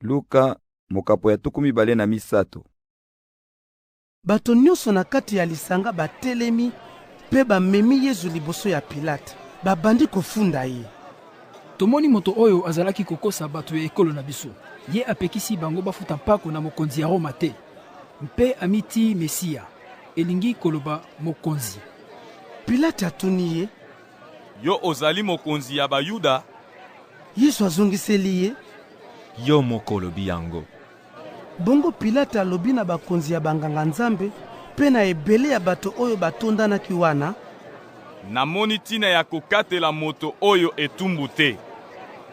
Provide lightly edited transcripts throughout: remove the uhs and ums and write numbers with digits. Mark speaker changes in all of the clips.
Speaker 1: Luka mokapo ya 23.
Speaker 2: Bato nyonso na kati ya lisanga batelemi mpe bamemi Yezu liboso ya Pilate. Babandi kofunda ye.
Speaker 3: Tomoni moto oyo azalaki kokosa bato ya ekolo na biso. Ye apekisi bango bafuta mpako na mokonzi ya Roma te, mpe amitii Mesia, elingi koloba mokonzi.
Speaker 2: Pilate atuni ye,
Speaker 4: Yo ozali mokonzi ya Bayuda?
Speaker 2: Yesu azongiseli ye,
Speaker 5: Yo moko olobi yango.
Speaker 2: Bongo Pilate alobi na bakonzi ya banganga-Nzambe mpe na ebele ya bato oyo batondanaki wana,
Speaker 4: Namoni ntina ya kokatela moto oyo etumbu te.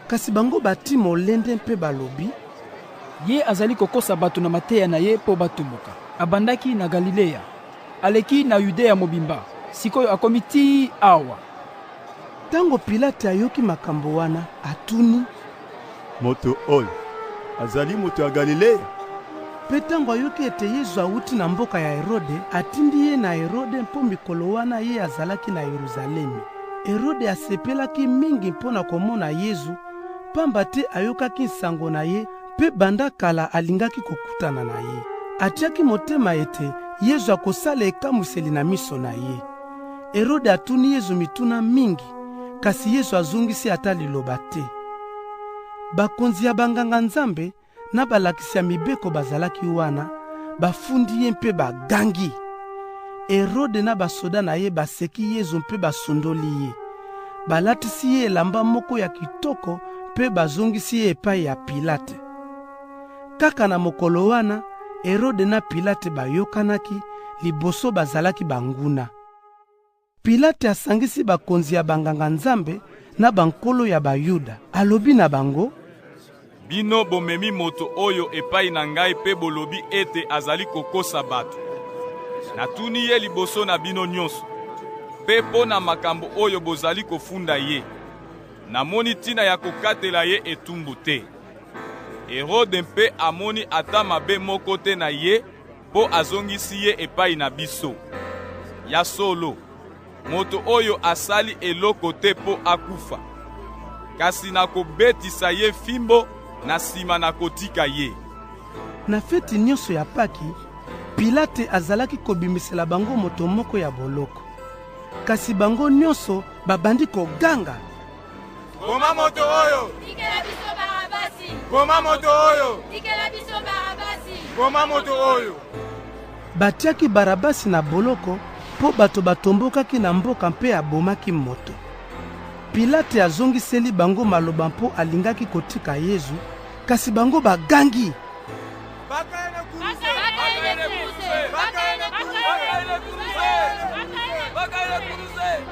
Speaker 2: Kasi bango batii molende mpe balobi,
Speaker 3: Ye azali kokosa bato na mateya na ye mpo batomboka. Abandaki na Galilea, aleki na Yudea mobimba, sik'oyo akomi tii awa.
Speaker 2: Tango Pilate ayoki makambo wana, atuni,
Speaker 6: Moto oyo azali moto ya Galilea?
Speaker 2: Mpe tango ayoki ete Yezu awuti na mboka ya Erode, atindi ye na Erode mpo mikolo wana ye azalaki na Yeruzalemi. Erode asepelaki mingi mpo na komona Yezu, pamba te ayokaki nsango na ye mpe banda kala alingaki kokutana na ye. Atiaki motema ete Yezu akosala ekamwiseli na miso na ye. Erode atuni Yezu mituna mingi, kasi Yezu azongisi ata liloba te. Bakonzi ya banganga-Nzambe na balakisi ya mibeko bazalaki wana, bafundi ye mpe bagangi. Erode na basoda na ye baseki Yezu mpe basundoli ye. Balatisi ye elamba moko ya kitoko mpe bazongisi ye epai ya Pilate. Kaka na mokolo wana, Erode na Pilate bayokanaki, liboso bazalaki banguna. Pilate asangisi bakonzi ya banganga-Nzambe na bankolo ya Bayuda, alobi na bango,
Speaker 4: Bino bomemi moto oyo epai na ngai mpe bolobi ete azali kokosa bato. Natuni ye liboso na bino nyonso, mpe mpo na makambo oyo bozali kofunda ye, namoni ntina ya kokatela ye etumbu te. Erode mpe amoni ata mabe moko te na ye mpo azongisi ye epai na biso. Ya solo, moto oyo asali eloko te mpo akufa, kasi nakobetisa ye fimbo, na sima nakotika ye.
Speaker 2: Na feti nyonso ya Paki, Pilate azalaki kobimisela bango moto moko ya boloko. Kasi bango nyonso babandi koganga,
Speaker 7: Boma moto oyo!
Speaker 8: Tikela biso Barabasi!
Speaker 7: Boma moto oyo!
Speaker 8: Tikela biso Barabasi!
Speaker 7: Boma moto oyo!
Speaker 2: Batiaki Barabasi na boloko mpo bato batombokaki na mboka mpe abomaki moto. Pilate azongiseli bango maloba mpo alingaki kotika Yezu, kasi bango bagangi,
Speaker 7: Baka ye na kuruze!
Speaker 8: Baka ye na kuruze!
Speaker 7: Baka ye na kuruze! Baka ye na kuruze!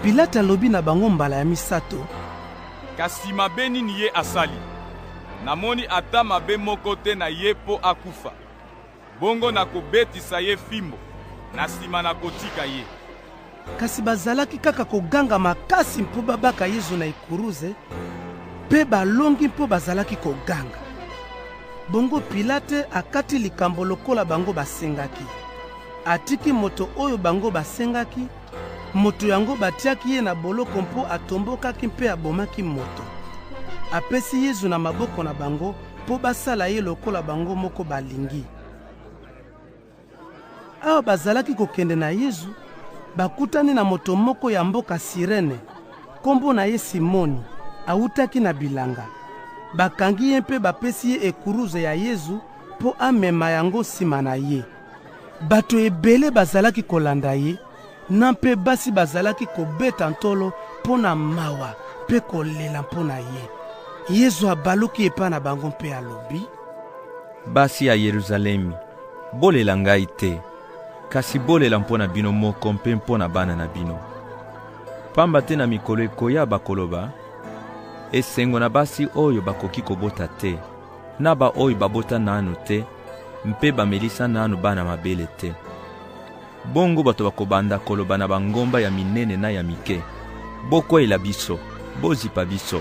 Speaker 2: Pilate alobi na bango mbala ya misato,
Speaker 4: Kasi mabe nini ye asali? Namoni ata mabe moko te na ye mpo akufa. Bongo nakobetisa ye fimbo, na sima nakotika ye.
Speaker 2: Kasi bazalaki kaka koganga makasi mpo babaka Yezu na ekuruze, mpe balongi mpo bazalaki koganga. Bongo Pilate akati likambo lokola bango basengaki. Atiki moto oyo bango basengaki, Moto yango batiaki ye na boloko mpo atombokaki mpe abomaki moto. Apesi Yezu na maboko na bango mpo basala ye lokola bango moko balingi. Awa bazalaki kokende na Yezu, bakutani na moto moko ya mboka Sirene, kombo na ye Simoni, awutaki na bilanga. Bakangi ye mpe bapesi ye ekuruze ya Yezu mpo amema yango nsima na ye. Bato ebele bazalaki kolanda ye, na mpe basi bazalaki kobeta ntolo mpo na mawa mpe kolela mpo na ye. Yezu abaluki epai na bango mpe alobi,
Speaker 5: Basi ya Yeruzalemi, bolela ngai te, kasi bolela mpo na bino moko mpe mpo na bana na bino. Pamba te na mikolo ekoya bakoloba, Esengo na basi oyo bakoki kobota te, na baoyo babota nanu te mpe bamelisa nanu bana mabele te. Bongo bato bakobanda koloba na bangomba ya minene na ya mike, Bokweyela biso, bozipa biso!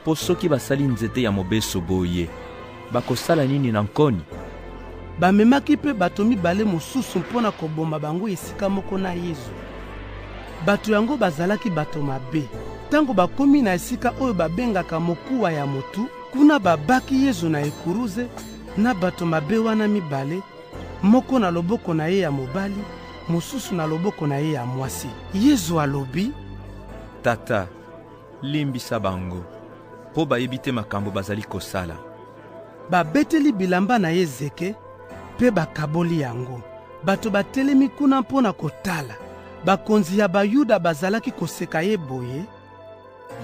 Speaker 5: Mpo soki basali nzete ya mobeso boye, bakosala nini na nkoni?
Speaker 2: Bamemaki mpe bato mibale mosusu mpo na koboma bango esika moko na Yezu. Bato yango bazalaki bato mabe. Tango bakomi na esika oyo babengaka mokuwa ya motu, Kuna babaki Yezu na ekuruze na bato mabe wana mibale, moko na loboko na ye ya mobali, mosusu na loboko na ye ya mwasi. Yezu alobi:
Speaker 5: Tata, limbisa bango, mpo bayebi te makambo bazali kosala.
Speaker 2: Babeteli bilamba na ye zeke mpe bakaboli yango. Bato batelemi kuna mpo na kotala. Bakonzi ya Bayuda bazalaki koseka ye boye: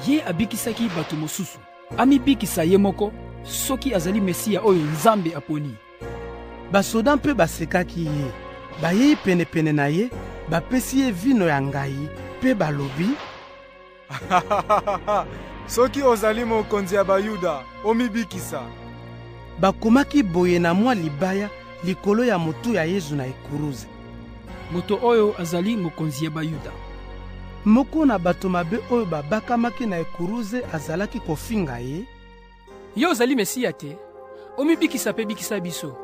Speaker 3: Ye abikisaki bato mosusu, amibikisa ye moko soki azali Mesiya oyo Nzambe aponi.
Speaker 2: Basoda mpe basekaki ye. Bayei penepene na ye, bapesi ye vino ya ngayi mpe balobi:
Speaker 9: Soki ozali mokonzi ya Bayuda, omibikisa.
Speaker 2: Bakomaki boye na mwa libaya likolo ya motu ya Yezu na ekuruze:
Speaker 3: Moto oyo azali mokonzi ya Bayuda.
Speaker 2: Moko na bato mabe oyo babakamaki na ekuruze azalaki kofinga ye:
Speaker 3: Yo ozali Mesiya te, omibikisa mpe bikisa biso.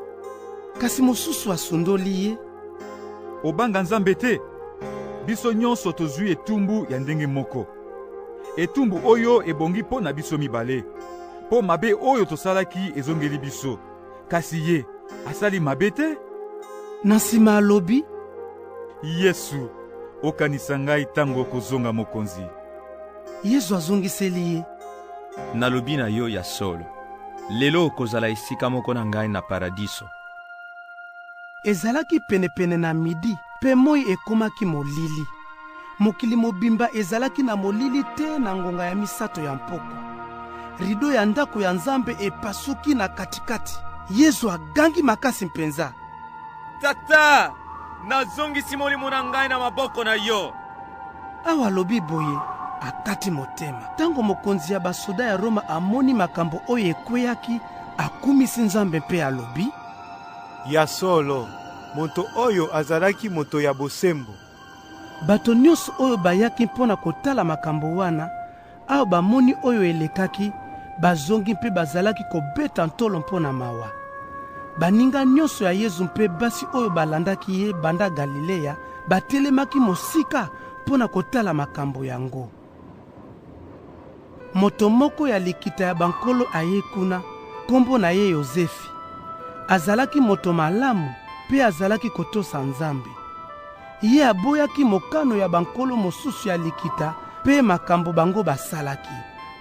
Speaker 2: Kasi mosusu asundoli ye:
Speaker 10: Obanga Nzambe te? Biso nyonso tozwi etumbu ya ndenge moko. Etumbu oyo ebongi mpo na biso mibale, mpo mabe oyo tosalaki ezongeli biso. Kasi ye asali mabe te.
Speaker 2: Na nsima alobi:
Speaker 10: Yesu, okanisa ngai ntango okozonga mokonzi.
Speaker 2: Yesu azongiseli ye:
Speaker 5: Nalobi na yo ya solo, lelo okozala esika moko na ngai na Paradiso.
Speaker 2: Ezalaki penepene na midi, mpe moi ekomaki molili. Mokili mobimba ezalaki na molili te na ngonga ya misato ya mpokwa. Rido ya ndako ya Nzambe epasuki na katikati. Yesu agangi makasi mpenza:
Speaker 7: Tata, nazongisi molimo na ngai na maboko na yo.
Speaker 2: Awa alobi boye, akati motema. Ntango mokonzi ya basoda ya Roma amoni makambo oyo ekweyaki, akumisi Nzambe mpe alobi:
Speaker 6: Ya solo, moto oyo azalaki moto ya bosembo.
Speaker 2: Bato nyonso oyo bayaki mpo na kotala makambo wana, awa bamoni oyo elekaki, bazongi mpe bazalaki kobeta ntolo mpo na mawa. Baninga nyonso ya Yezu mpe basi oyo balandaki ye banda Galilea batelemaki mosika mpo na kotala makambo yango. Moto moko ya likita ya bankolo aye kuna, nkombo na ye Yozefi. Azalaki moto malamu mpe azalaki kotosa Nzambe. Ye aboyaki mokano ya bankolo mosusu ya likita mpe makambo bango basalaki.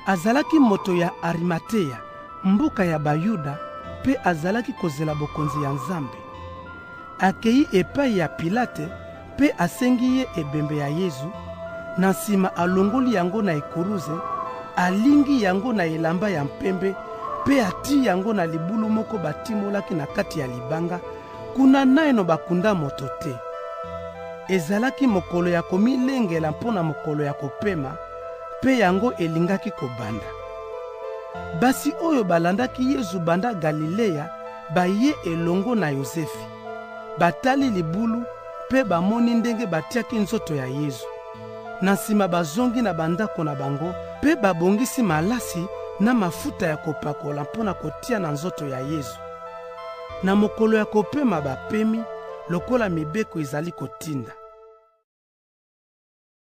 Speaker 2: Azalaki moto ya Arimatea, mboka ya Bayuda, mpe azalaki kozela bokonzi ya Nzambe. Akei epai ya Pilate mpe asengi ye ebembe ya Yezu. Na nsima alongoli yango na ekuruze, alingi yango na elamba ya mpembe mpe atii yango na libulu moko batimolaki na kati ya libanga, kuna naino bakunda moto te. Ezalaki mokolo ya komilengela mpo na mokolo ya kopema, mpe yango elingaki kobanda. Basi oyo balandaki Yezu banda Galilea baye elongo na Yozefi. Batali libulu mpe bamoni ndenge batiaki nzoto ya Yezu. Na nsima bazongi na bandako na bango mpe babongisi malasi na mafuta ya kopakola mpo na kotia na nzoto ya Yezu. Na mokolo ya kopema bapemi lokola mibeko ezali kotinda.